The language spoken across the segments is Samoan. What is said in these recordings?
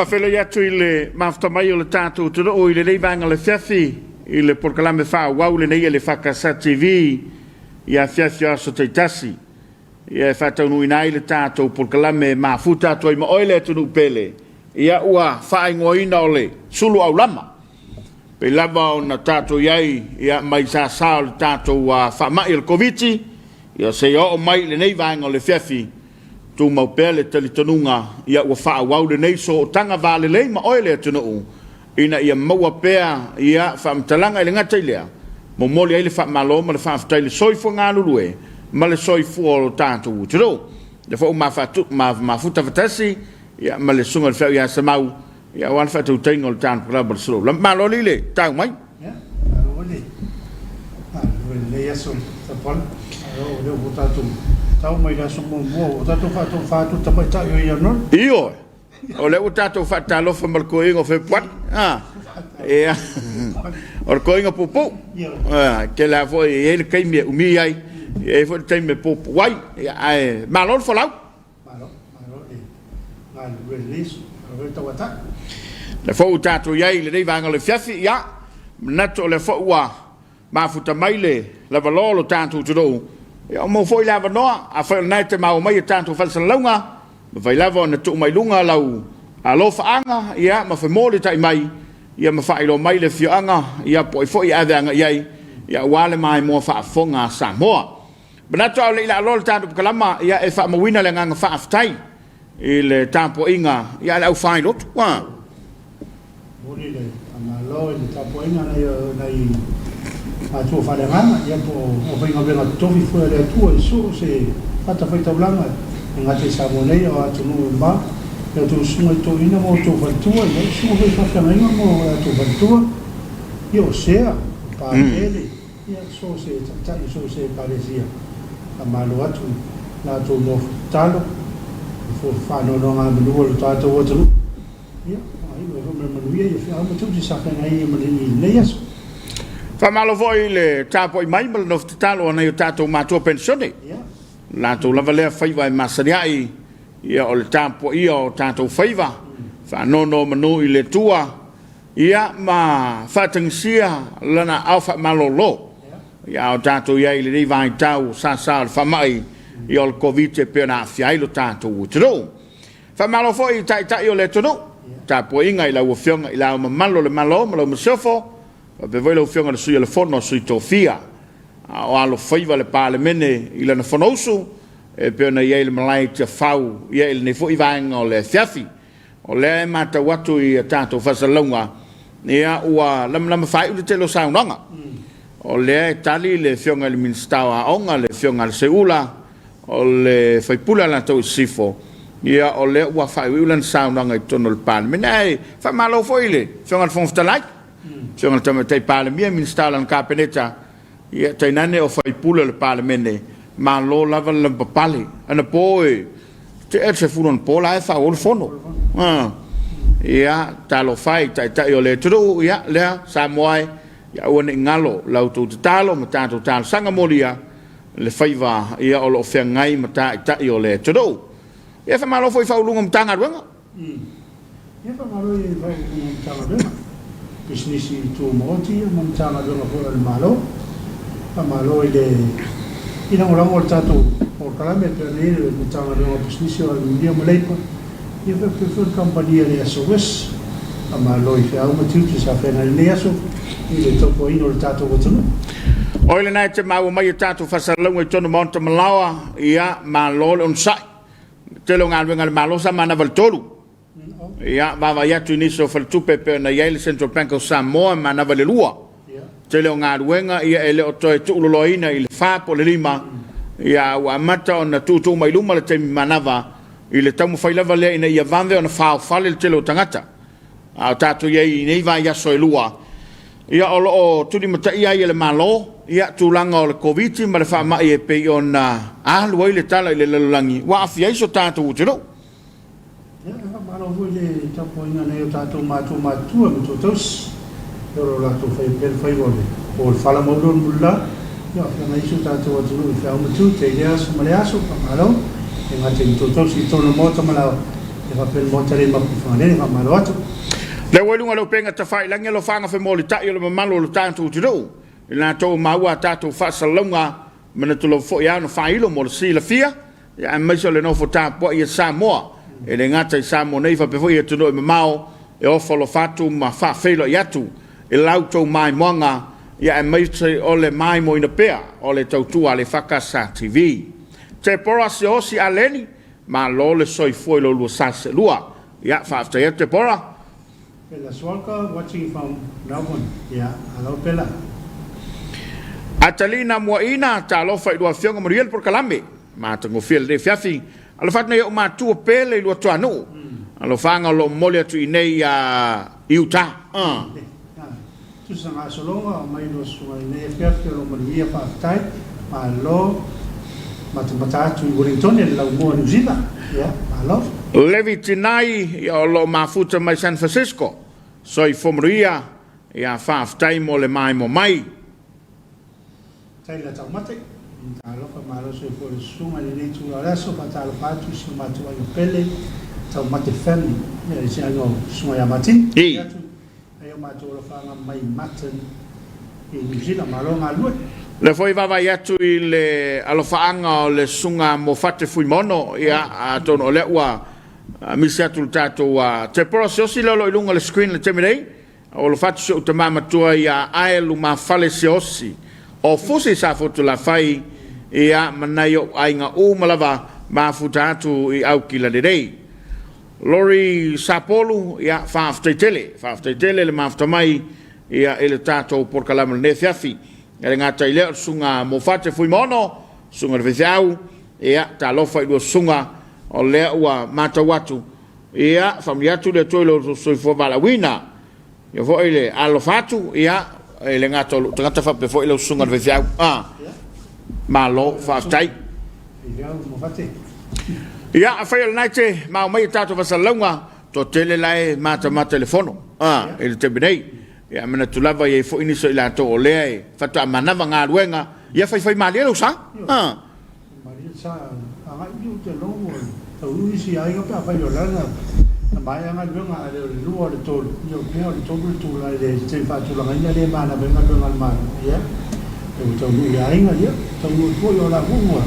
Faafeiloai atu i le mafuta mai o le tatou atunuu i lenei vaega o le afiafi i le polokalame faaauau lenei a le EFKS TV i afiafi o aso taitasi. Ia e faataunuuina ai le tatou polokalame e mafuta atu ai ma oe le atunuu pele, ia ua faaigoaina o le sulu aulama. Pei lava ona tatou i ai ia, mai sasa o le tatou faamai o le Koviti, ia seia oo mai i lenei vaega o le afiafi, tumau pea le talitonuga ia ua faaauau lenei sootaga va lelei ma oe le atunuu ina ia maua pea ia faamatalaga. E le gata i lea, momoli ai le faamalo ma le faafetai i le soifua galulue ma le soifua o lo tatou atunuu. Lea foi ua mafuta fatasi ia ma le susuga i le Feau ia Samau ia aua le faatautaiga o le tatou lava o le sulu. Malo alii le tau mai. Ia, malo foi le galulue i lenei aso Tapuala. Malo o lea ua tatou tau mai le aso muamua ua tatou faatofa atu le tamaitai o Ianuari. Ioe, o lea ua tatou faatalofa ma le toeaina o Fepuari. Ah, ia, o le toeaina puupuu. Ah, tele lava foi e i ai le taimi e umi ai, e i ai foi le taimi e puupuu ai. Ia, ae malo le folau. Malo, malo le galulue i lenei aso, malo foi le tauatai. Lea foi ua tatou i ai i lenei vaega o le afiafi, ia, manatu o lea foi ua mafuta mai le lavaloa o lo tatou atunuu, ia ua maua foi le avanoa, afai o lena e te maua mai i a tatou faasalalauga, mafai lava ona tuu mai luga lau alofaaga, ia, ma femolitai mai, ia, ma faailoa mai le afioaga, ia, po o ai foi e ave agai i ai, ia, aua le maimoa faafofoga a Samoa. Manatu a o le i laaloa le tatou polokalama, ia e faamauina le agaga faafetai i le tapuaiga ia a le aufailotu. Ua. Momoli le faamalo i le tapuaiga a nai nai matua faaleagaga ia po o aufaigaluega totofi foi a le Atua i so o se fatafaitaulaga e gata i Samoa nei a o atunuu mamao. I a outou susuga i toeaiina ma outou faletua, ia o susuga foi i faafeagaiga ma o latou faletua, ia o Sea, o Patele, Ia, so o se taitai o so o se Ekalesia, faamalo atu i la outou nofo tatalo, nofo faanoanogamanu o lo tatou atunuu. Ia, faaiu ai foi ma le manuia ia feau ma tiute sa feagai ai ma lenei aso. Faamalo foi i le tapuai mai ma le nofo tatalo a nai o tatou matua penisione. Ia. O latou lava lea faiva e masani ai, ia o le tapuaia o tatou faiva, faanonomanu i le Atua. Ia, ma faatagisia lana aao faamalolo. Ia, a o tatou i ai i lenei vaitau sasa o le faamai, ia o le Koviti e pei ona aafia ai lo tatou atunuu. Faamalo foi i Taitai o le atunuu, tapuaiga i lau Afioga i Le Ao Mamalu o le Malo ma lau Masiofo, faapea foi lau Afioga i le Sui o le Fono a Sui Tofia, a o alofaiva le Palemene i lana Fonousu e pei ona i ai le malae i Tiafau, ia i lenei foi vaega o le afiafi. O lea e matau atu i a tatou faasalalauga, ia ua lamalama faaiu le tele o saunoaga. O lea e tali le Afioga i le Minisita o Aoga, le Afioga ia Seuula, o le sui usufono o Alataua i Sisifo, ia o lea ua faaiuiu lana saunoaga i totonu o le Palemene. Ae faamalo foi i le Afioga i le Fofoga Fetalai, Afioga i le Tamaitai Palemia, Minisita o lana Kapeneta, Ia, tainane o faipule o le Palemene, malo lava le lavapapale. Anapo e tea le 10 anapo la e faaauau le fono. Ia, talofa e i taitai o le atunuu, ia, lea, Samoa e, ia aua ne i galo la outou tatalo ma tatou talosaga molia le faiva, ia, o lo o feagai ma taitai o le atunuu. Ia, faamalo foi i Faauluuluga o Matagaluega. Ia faamalo i Faauluuluga o Matagaluega, Pisinisi Tumaoti ma Matagaluega foi a le Malo. Faamalo i le i lagolago o le tatou polokalame e pei ona i ai le Matagaluega o Pisinisi o Aluminium ma Leipa, ia faapea foi le kamupani a le SOS. Faamalo i feau ma tiute sa feagai i lenei aso i le tautuaina o le tatou atunuu. Oi lena e te maua mai a tatou faasalalauga i totonu o Maota Malaoa, ia malo le onosai. Tele o galuega a le Malo sa manava le 3. Ia, vaavaai atu i nisi o faletupe e pei ona i ai le Central Bank of Samoa e manava i le 2. Tele o galuega ia e le o toe tuuloloaina i le 4 po o le 5, ia ua amata ona tuutuu mai luma le taimi manava i le taumafai lava lea ina ia vave ona faofale le tele o tagata. A o tatou i ai i nei vaiaso e lua, ia o lo o tulimataia ai e le Malo ia tulaga o le Koviti ma le faamai e pei ona alu ai le tala i le lalolagi ua aafia ai so tatou atunuu. Ia, e faamalo foi i le tapuaiga a nai o tatou matua matutua ma toatausi o lo o latou faia pea le faiva o le po o le fala maua o le mulila, ia o feagai ai si o tatou atunuu i feau ma tiute i lea aso ma lea aso. Faamalo e gata i toatausi i totonu o le Maota ma la. Ia faapea le Maota lea i Mapuifagalele, faamalo atu. Lea ua i luga o le upega tafailagi alofaaga femolitai o le mamalu o lo tatou atunuu i latou ua maua a tatou faasalalauga manatu lava foi a ona faailo mo le silafia ia aemaise o le nofo tapuai a Samoa e le gata i Samoa nei faapea foi i atunuu e mamao e ofo alofa atu ma faafeiloai atu i la outou maimoaga ia aemaise o le maimoaina pea o le tautua a le EFKS TV. Deborah Siaosi Aleni, malo le soifua i lo lua sa seelua. Ia, faafetai atu Deborah. Bella Swalka watching from Melbourne ia alo Bella. Atalina Muaina, talofa i lua afioga manuia le polokalame. Matagofie lenei afiafi. Alofa atu nei ou matua pele i lua tuanuu. Alofaga o lo o momoli atu i inei ia i uta. Tusa gasologa o mai lua susuga i lenei afiafi o lo o manuia faafetai. Malo matamata atu i Wellingtone le laumua o Niu Sila. Ia, malo. Levi Tinai, ia o lo o mafuta mai San Francisco. Soifua manuia, ia faafetai mo le maimoa mai. Taylor Taumate, Talofa malo soifua i le susuga i lenei itula o le aso, faatalofa atu i si o matou aiga pele, Taumate family, ia i si aiga o Susuga ia Martin, I. atu ai o matou alofaaga mai Martin i New Zealand, malo galue. O lea foi e vaavaai atu i le alofaaga o le Susuga Mofate Fuimaono, ia atonu o lea ua misi atu le tatou Tepora Siaosi lea o lo o i luga o le screen i le taimi nei. O alofa atu si ou tama matua ia Ae Lumafale Siaosi o Fusi Safotulafai, ia ma nai ou aiga uma lava mafuta atu i Aukila lelei. Lori Sapolu, ia faafetai tele, faafetai tele le mafuta mai ia i le tatou polokalame o lenei afiafi. E le gata i lea o le susuga Mofate Fuimaono, susuga i le faifeau, ia talofa i lua susuga o lea ua matau atu Ia, faamanuia atu le Atua i lo outou soifua valaauina. Ia foi le alofa atu, ia, e le gata o lou tagata faapea foi lau susuga i le faifeau. Ah, malo, faafetai. Ia, afai o lena e te mao mai i tatou faasalalauga, toatele la e matamata i le fono, ah, i le taimi nei. Ia, manatu lava e i ai foi nisi o i latou o lea e faatoa manava galuega, ia faifai malie lou sa. Ah. Malie sa agai i uta logo e taunuu isi aiga pe afai o lana na maea galuega a le o le lua o le tolu ia o pea o le tolu le tula i le taimi faatulagaina lea e manava ai galuega a le Malo ia e ua taunuu i aiga ia taunuu atu foi o la foi ua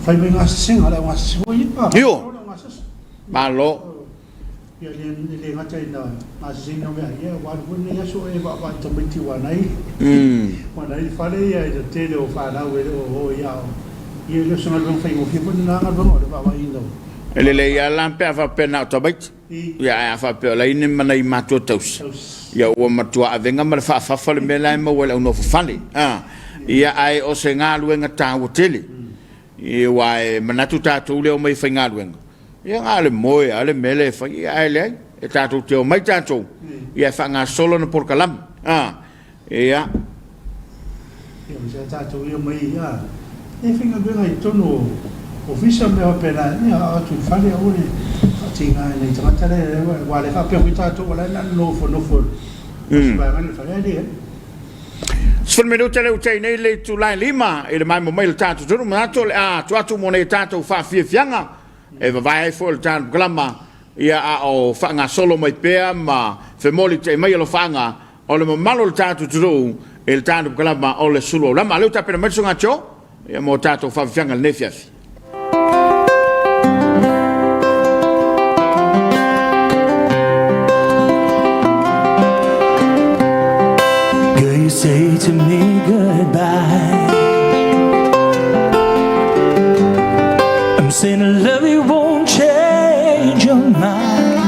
fai mai gasesega o le au gasese foi ia a Io. o le au gasese Malo. Ia e le gata ina gaseseina o mea ia, ua alu foi lenei aso e vaavaai i tamaiti ua anai ua anai le fale ia i le tele o fanau e le o o i aoga. Ia e le o se galuega faigofie foi lena galuega o le vaavaaiina o. E lelei lava la pe a faapea na o tamaiti, ia ae a faapea o la e i ai ma nai matua tausi, ia ua matua avega ma le faafafa le mea la e maua i le au nofo fale. Ia ae o se galuega taua tele, aua e manatu tatou lea e omai e faigaluega, Ia na o le moe lava le mea lea e fai, ia ae leai, e tatou te omai tatou, ia e faagasolo ana polokalame. A, ia. Ia, o se tatou ia mai, a, e faigaluega i totonu o ofisa ma mea faapena, ia ao atu i le fale, aua le faatiga i nai tagata lea, aua o lea e faapea foi tatou o la e na nofonofo i le vaega lea i le fale, ae leai. 10 minute lea ua tea nei le itula e 5 i le maimoa mai o le tatou atunuu, manatu o le a atu atu mo nei tatou faafiafiaga e vavae ai foi o le tatou polokalama, ia a o faagasolo mai pea ma femolitai mai alofaaga o le mamalu o le tatou atunuu i le tatou polokalama o le Sulu Aulama. A o lea ua tapena mai le Susuga Joe ia mo tatou faafiafiaga i lenei afiafi. Girl, you say to me goodbye. I'm saying I love you won't change your mind.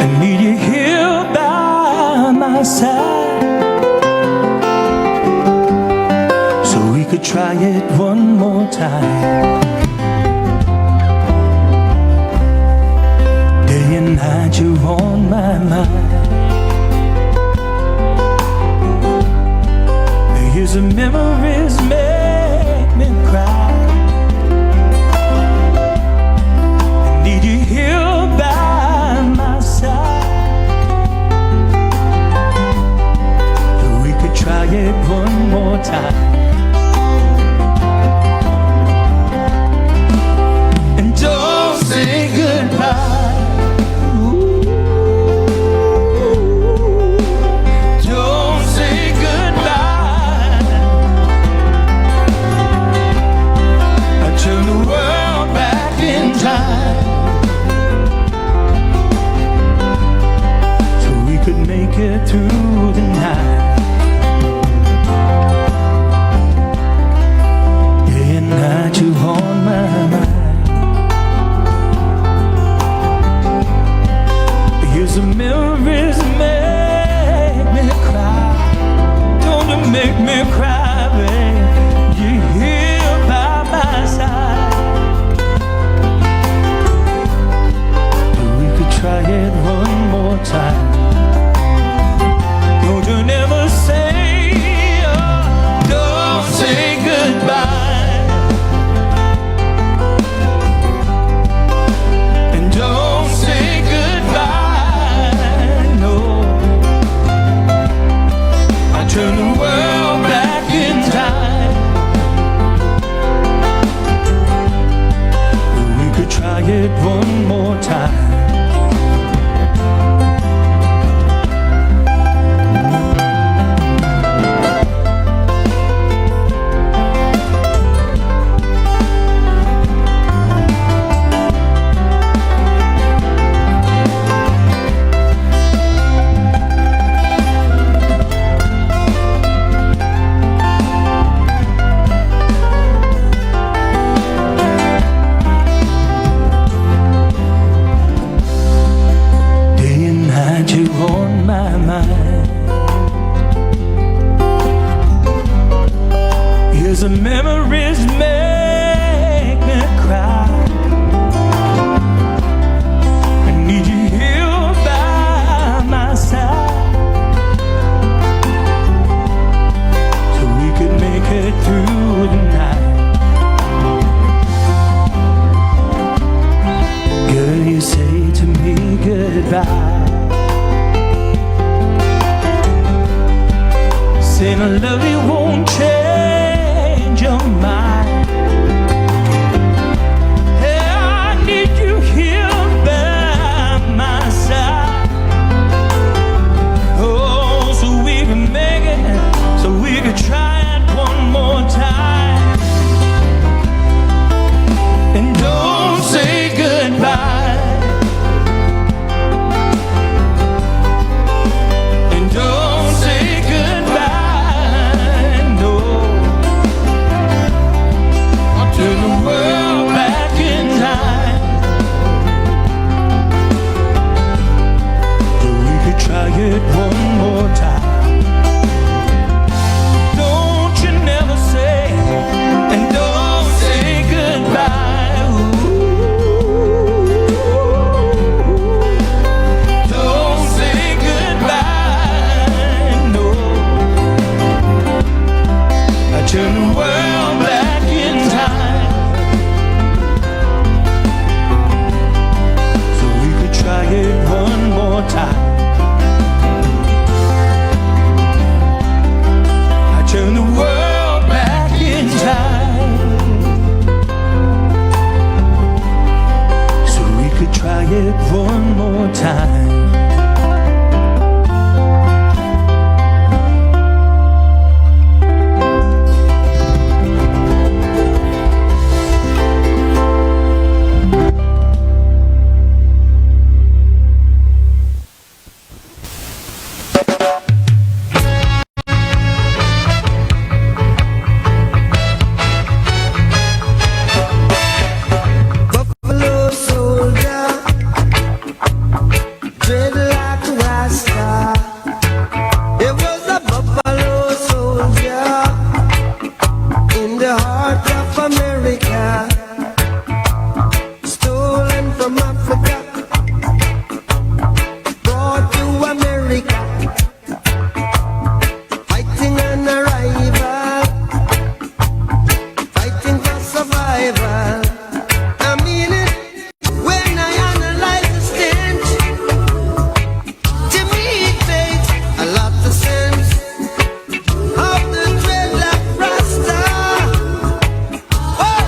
I need you here by my side. So we could try it one more time. Day and night you're on my mind. The years of memories make me cry. I need you here by my side. We could try it one more time. And Cause the memories make me cry. I need you here by my side so we could make it through the night. Girl, you say to me goodbye. Saying I love you won't change your mind. Hey, I need you here by my side. Oh, so we can make it, so we could try it one more time. And don't say goodbye. And don't say goodbye. No. I'll turn the world back in time. So we could try it one more time. Don't you never say, and don't say goodbye. Ooh. Don't say goodbye. No. I turn the world back in time. So we could try it one more time. I turn the world back in time. So we could try it one more time. Buffalo soldier, dread like a rasta. It was a buffalo soldier in the heart of America, stolen from Africa, brought to America, fighting an arrival, fighting for survival. I mean it when I analyze the stench. To me, it makes a lot of sense. Of the dreadlock rasta. Oh,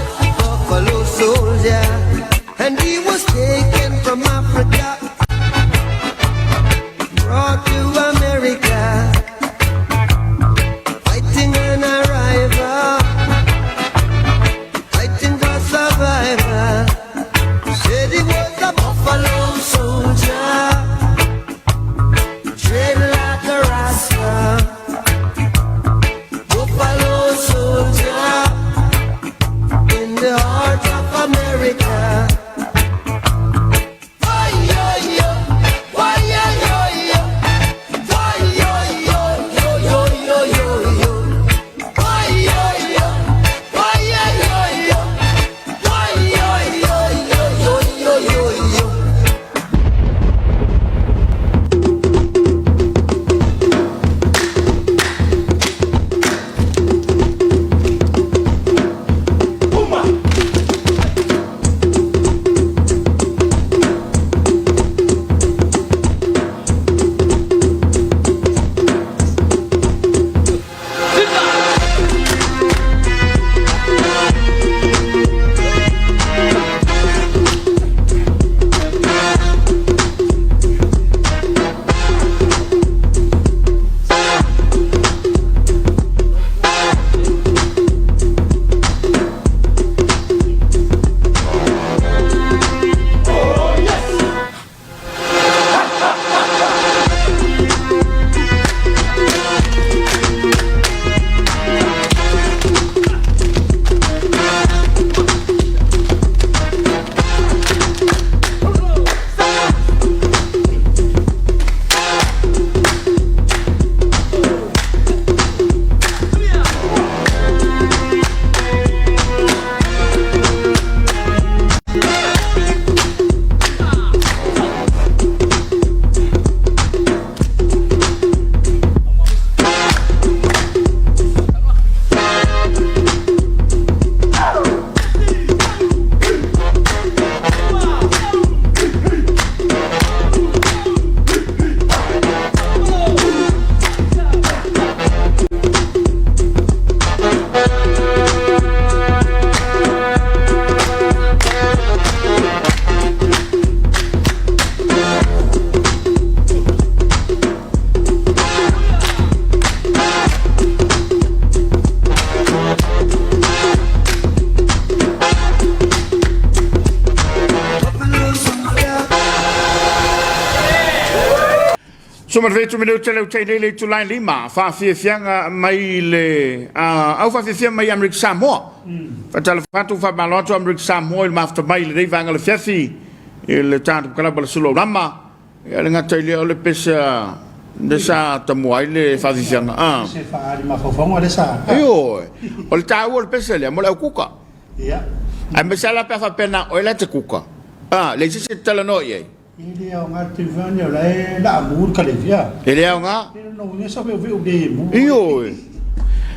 17 minute le uta'i nei le itula e lima, faafiafiaga mai le au faafiafia mai Amerika Samoa. Faatalofa atu, faamalo atu Amerika Samoa i le mafuta mai i lenei vaega o le afiafi i le tatou kalaba o le Sulu Aulama. Ia le gata i lea o le pese a lea sa tamua ai le faafiafiaga. Ah. Pese faaali mafaufauga lea sa. Ioe. O le taua o le pese lea mo le au kuka. Ia. Aemaise lava la pe a faapea na o oe la e te kuka. Ah, leai se isi e te talanoa i ai. E le aoga le taimi foi lenei o la e laamu le kalevi a. E le aoga. E lona uiga sa veuveu le mu. Ioe.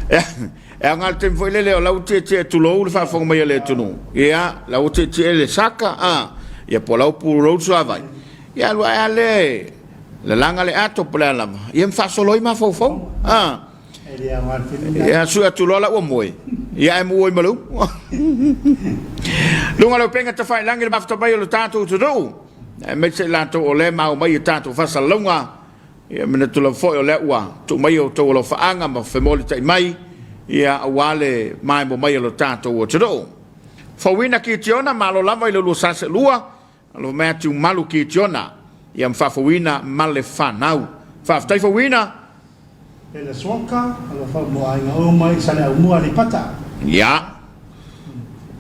E aoga le taimi foi lele o la ua tietie tulou le faafofoga mai a le atunuu. Ia, la ua tietie le saka, a. Ia po o la ua pulou le suavai. Ia alu ae lava lea e lalaga le ato po o le a lava, ia ma faasolo ai mafaufauga. A. Ia sui atu loa la ua moe, ia ae muo ai ma le upu. Luga o le upega tafailagi le mafuta mai o le tatou atunuu, aemaise i latou o lea e maua mai i tatou faasalalauga. Ia manatu lava foi o lea ua tuu mai outou alofaaga ma femolitai mai, ia aua le maemo mai o le tatou atunuu. Fauina Kitiona, malo lava i le lua sa seelua, Alofa mai Tiumalu Kitiona, ia ma faafouina ma le fanau. Faafetai Fouina. Pele Suaka, alofa mo aiga uma i Saleaaumua Aleipata. Ia.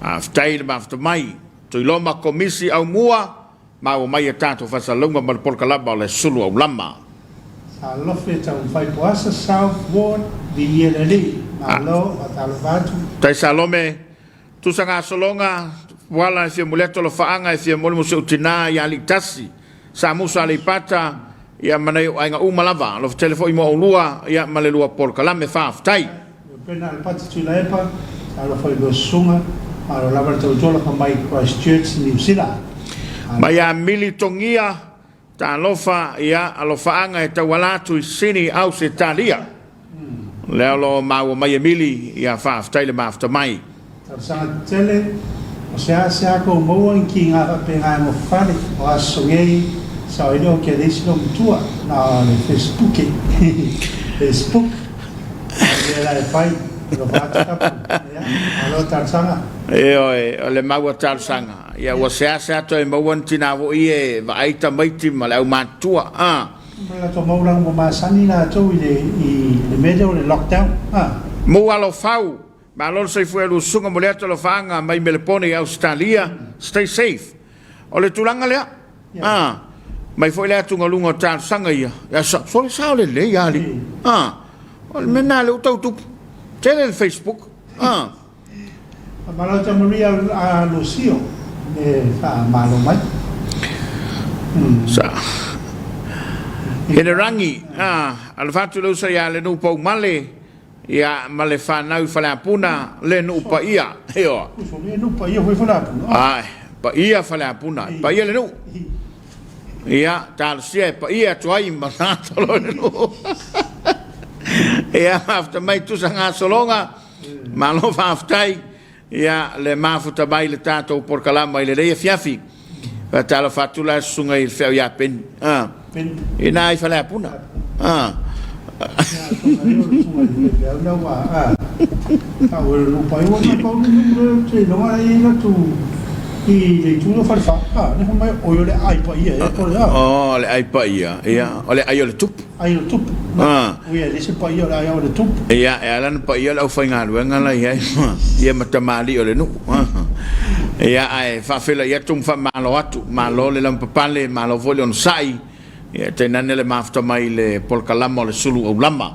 Faafetai le mafuta mai. Tuiloma Komisi Aumua, maua mai a tatou faasalalauga ma le polokalama o le Sulu Aulama. Salofe Taumafai Poasa South Ward, Viia le Alii. Malo, faatalofa atu. Tai Salome, Tusa gasologa, Tupuala e fia momoli atu alofaaga e fia momoli mo si ou tina ia Aliitasi, Samusa Aleipata, ia ma nai ou aiga uma lava. Alofa tele foi mo oulua, ia ma le lua polokalame. Faafetai. Leupena Alepati Tuilaepa, Talofa i lua susuga, malo lava le tautua alofa mai Christchurch, Niu Sila. Mai ia Mili Togia, Talofa, ia, alofaaga e tauala atu i Sini, Ausetalia. Lea o lo o maua mai e Mili, ia, faafetai le mafuta mai. Talosaga tetele, o seasea kou maua i ki nga faapena e mofale o aso nei sao ai lea o ke leisi lou matua na o le fesipuke facebook a o lea la e fai alofa atu kapu ia malo talosaga. Ioe, o le maua talosaga. Ia ua seasea toe maua ni tina foi e vaai tamaiti ma le aumatutua, a. Ma latou mau laga ua masani latou i le i le mea lea o le lockdown, a. Mou alofau, malo le soifua e lua susuga mo le atu alofaaga mai Melepone i Ausetalia, stay safe. O le tulaga lea, a, mai foi le atugaluga o talosaga ia, ia sa, sole sao lelei a alii, a, o le mea lena lea ua tau tupu, tele le facebook, a. Faamalo Maria a Lucio le faamalo mai. Sa. Hinerangi, a, alofa atu le uso ia le nuu Poumale, ia, ma le fanau i Faleapuna, le nuu paia, ioa. Uso, le nuu paia foi Faleapuna. Ae, paia Faleapuna, paia le nuu. Ia, talosia e paia atu ai ma tatalo le nuu. Ia, mafuta mai tusa gasologa. Malo faafetai ia le mafuta mai le tatou polokalama i lenei afiafi. Faatalofa atu la susuga i le feau ia Peni. Ah. Ina i Faleapuna. Ah. Oh, le ai paia. Ia, o le ai o le tupu. Ai o le tupu. Ah. Ui e le se paia o le ai o le tupu. Ia, e ala ona paia le aufaigaluega la i ai ma ia ma tamalii o le nuu. Ah. Ia, ae faafeiloai atu ma faamalo atu. Malo le lavapapale, malo foi le onosai. Ia, tainane le mafuta mai i le polokalama o le sulu aulama.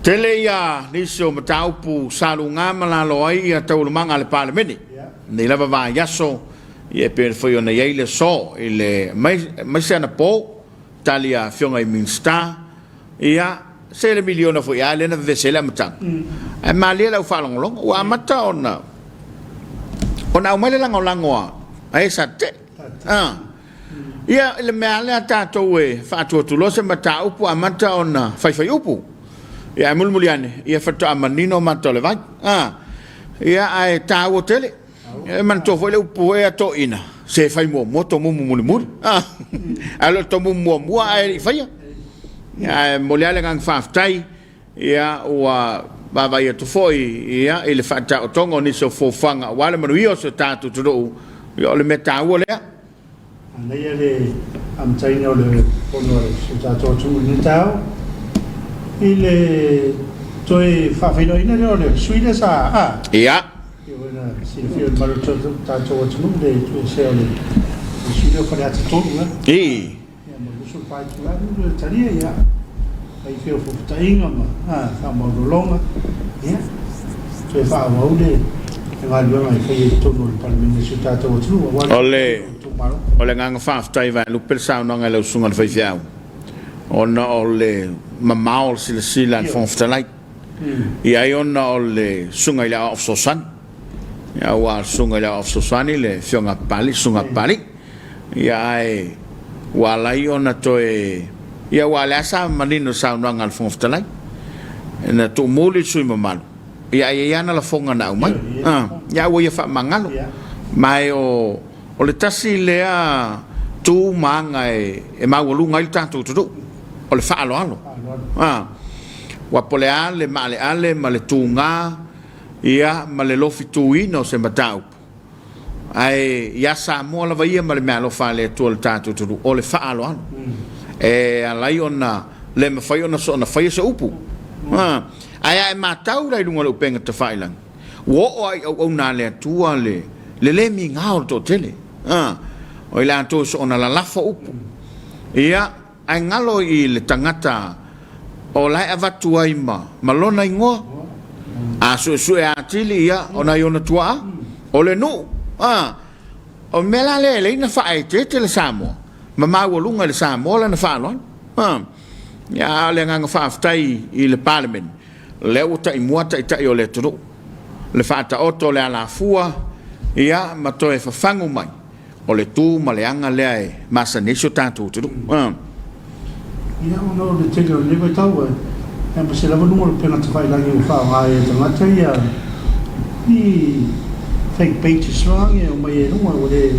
Tele ia nisi o mataupu sa luga ma lalo ai ia taualumaga a le Palemene. Nei lava vaiaso, ia e pei foi ona i ai le aso i le aemaise anapo, Tali a Afioga i Minisita, Ia, se le miliona foi a lea na vevesi ai le amataga. Ae malie lau faalogologo, ua amata ona ona aumai le lagolago a a e sa tetee. A. Ia, i le mea lava lea tatou e faatuatuloa se mataupu amata ona faifai upu. Ia, ae mulimuli ane, ia faatoa manino mata o le vai. A. Ia, ae taua tele. E manatua foi le upu ea toeaina, se fai muamua tomumu mulimuli. Ae o le tomumu muamua ae le i faia. Ae momoli lava le agaga faafetai, ia ua vaavaai atu foi ia i le faataotoga o nisi o fuafuaga aua le manuia o si o tatou atunuu, ia o le mea taua lea. Manaia le amataina o le Fono a si o tatou atunuu i lenei taeao i le toe faafeiloaiina lea o le sui lea sa a Ia. Pei foi ona silafia e le mamalu o le tatou atunuu le tuuesea o le sui lea o Faleata 3 ea. Ii. Ia ma 24 itula le le talia ia fai feofofotaiga ma faamaualaloga ia toe faaauau le galuega e faia i totonu o le Palemene o si o tatou atunuu aua O le itumalo. O le agaga faafetai Vaelupe le saunoaga i lau susuga i le faifeau ona o le mamao o le silasila a le Fofoga Fetalai. I ai ona o le susuga i le Aoao Fesoasoani aua o le susuga i le Aoao Fesoasoani le Afioga a Papalii, Susuga a Papalii. Ia ae ua ala ai ona toe ia aua o lea sa manino i le saunoaga a le Fofoga Fetalai na tuumuli le sui usufono mamalu ia ae i ai lava ana lafoga na aumai. Ia ae ua ia faamagalo. Ma e o o le tasi lea tu ma aga e maualuga ai le tatou atunuu o le faaaloalo. Aua po o le a le maaleale ma le tuga ia ma le lofituina o se mataupu, Ae ia Samoa lava ia ma le meaalofa a le Atua i le tatou atunuu, o le faaaloalo. E ala ai ona le mafai ona soona faia se upu. Ae a e matau la i luga o le upega tafailagi, ua oo lava i auauna a le Atua le le migao o le toatele. O i latou e soona lalafo upu. Ia, ae galo i le tagata o la e avatu ai ma, ma lona igoa. A suesue atili ia, o nai ona tuaa, o le nuu. A, o le mea la lea e lei na faaeteete le Samoa, ma maualuga i le Samoa lana faaaloalo. A, ia, a o le agaga faafetai i le Palemene, lea ua taimua Taitai o le atunuu, le faataoto o le alafua, ia, ma toe fafagu mai. O le tu ma le aga lea e masani ai si o tatou atunuu. Ia, ona o le tele o lenei vaitau, aemaise lava luga o le upega tafailagi ua faaaoga ai e tagata ia ni fake pages loa e aumai ai i luga, ua le,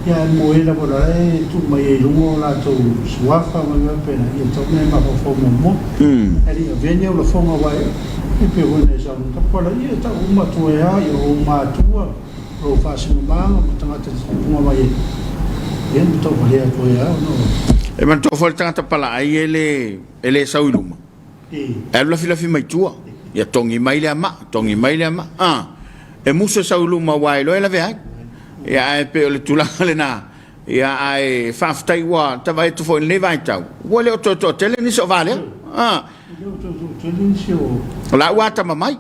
ia ae moe lava la e tuu mai ai i luga o latou suafa ma mea faapena, ia e tatau ona e mafaufau muamua. Ae le i avea ni au lafoga aua e pei foi ona e saunoa, Tapuala, ia e tau uma atu ai lava i ou matua, lou faasinomaga ma tagata e tupuga mai ai, ia ma tauvalea atu ai lava ona o. E manatua foi le tagata palaai e le, e le sau i luma, e alu lafilafi mai tua, ia togi mai lea maa, togi mai lea maa, a, e musu e sau i luma aua e iloa e lavea ai. Ia ae pei o le tulaga lena, ia ae faafetai ua tavae atu foi i lenei vaitau, ua le o toe toatele nisi o valea, a. E le o toe toatele nisi o. O la ua atamamai.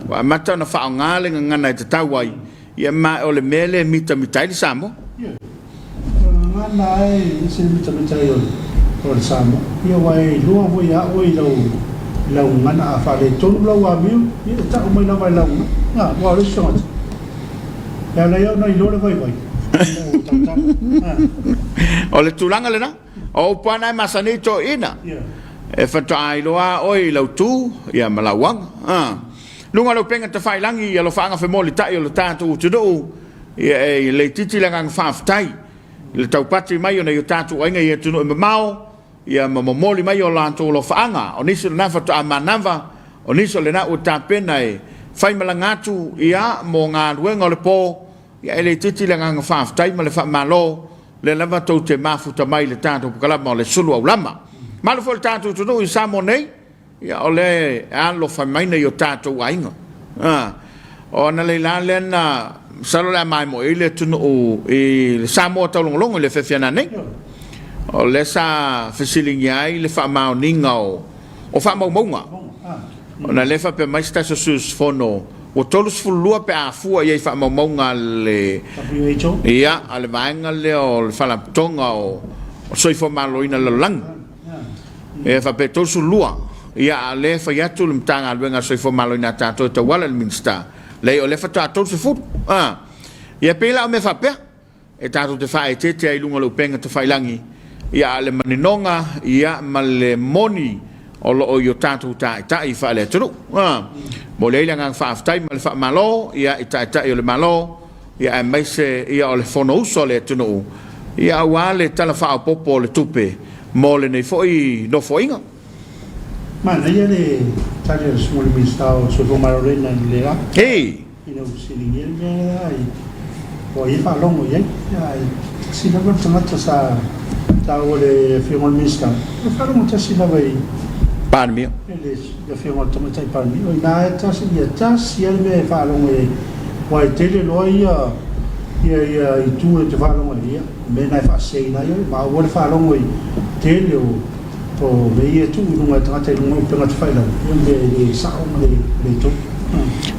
Ua amata ona faaaoga le gagana e tatau ai, ia ma o le mea lea e mitamita ai le Samoa. Ioe, o le gagana lava e ese le mitamita ai o le Samoa. Ia aua e iloa foi ia oe i lau i lau gagana a faaletonu lau amio, ia e tau mai lava i lau gagana. Aua o le isi tagata, e ala ai ona iloa le vaivai, ina ua tautala. O le tulaga lena. O upu lava na e masani ai toeaiina, e faatoa iloa lava oe i lau tu ia ma lau aga. A. Luga o le upega tafailagi i alofaaga femolitai o le tatou atunuu, ia e leititi le agaga faafetai i le taupati mai o nai o tatou aiga i atunuu e mamao, ia ma momoli mai o latou alofaaga. O nisi o lena faatoa manava, o nisi o lena ua tapena e faimalaga atu ia mo galuega o le po, Ia e le itiiti le agaga faafetai ma le faamalo, lea lava tou te mafuta mai i le tatou pkalama o le sulu aulama. Malu foi le tatou atunuu i Samoa nei, ia o lea e alofa mai nai o tatou aiga. A, o analeila lea na, masalo o le a maimoe ai le atunuu i le Samoa taulogologo i le afiafi a nanei. O lea sa fesiligia ai le faamaoniga o faamaumauga. Ona lea e faapea mai se tasi o sui usufono, ua 32 pe a fua i ai i faamaumauga a le, WHO? ia, a le vaega lea o le Faalapotopotoga o Soifua Maloloina o le Lalolagi. E faapea e 32. Ia, a o lea e fai atu le Matagaluega a le Soifua Maloloina a tatou e tauala i le Minisita, leai o lea faatoa 30. A, ia e pei la o mea faapea. E tatou te faaeteete ai i luga o le upega tafailagi, ia a o le maninoga ia ma le moni o lo o i o tatou taitai faale-atunuu. E momoli ai le agaga faafetai ma le faamalo ia i Taitai o le Malo ia aemaise ia o le Fonousu a le atunuu ia aua le Tala Faaopoopo o le Tupe mo lenei foi Nofoaiga. Manaia le tali a le Susuga i le Minisita o le Soifua Maloloina i le la. Hei! Ina ua fesiligia le mea lea ai, o ai e faalogo i ai? Ae tasi lava le tagata sa taua e le Afioga i le Minisita, e faalogo tasi lava i Palemia. le Afioga i le Tamaitai Palemia. O i ina e tasi, ia tasi lava le mea e faalogo i ai, aua e tele loa ia ia ia itu e te faalogo ai, ia, o mea na e faaseseina ai oe. Maua le faalogo i tele o o mea ia e tuu i luga e tagata i luga o upega tafailagi, ia mea e le sao ma le le tonu.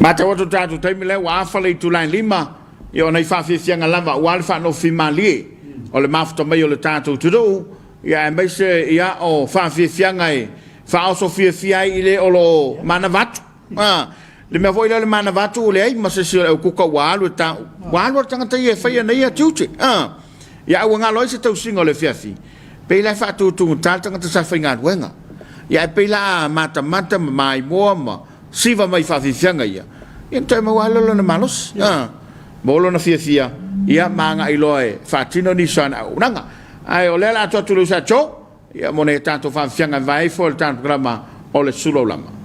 Matau atu i le tatou taimi lea ua afa le itula e lima, ia o nai faafiafiaga lava aua le faanofofimalie o le mafuta mai o le tatou atunuu, ia aemaise ia o faafiafiaga e faaoso fiafia ai i le o lo o manava atu. A, le mea foi lea o le manava atu ua leai ma se isi o le aukuka ua alu e ta, ua alu lava le tagata ia e faia nei ia tiute. A, ia ae ua galo ai se tausiga o le afiafi, pei la e faatutugata le tagata sa faigaluega. Ia ae pei la a matamata ma maimoa ma siva mai i faafiafiaga ia, ia ona toe maua lava lea o lona malosi, a, maua lona fiafia, ia ma agai loa e faatino nisi o ana auaunaga. Ae o lea o le a atu atu i le uso a Joe, ia mo nai a tatou faafiafiaga e vae ifo i le tatou programa o le Sulaulama.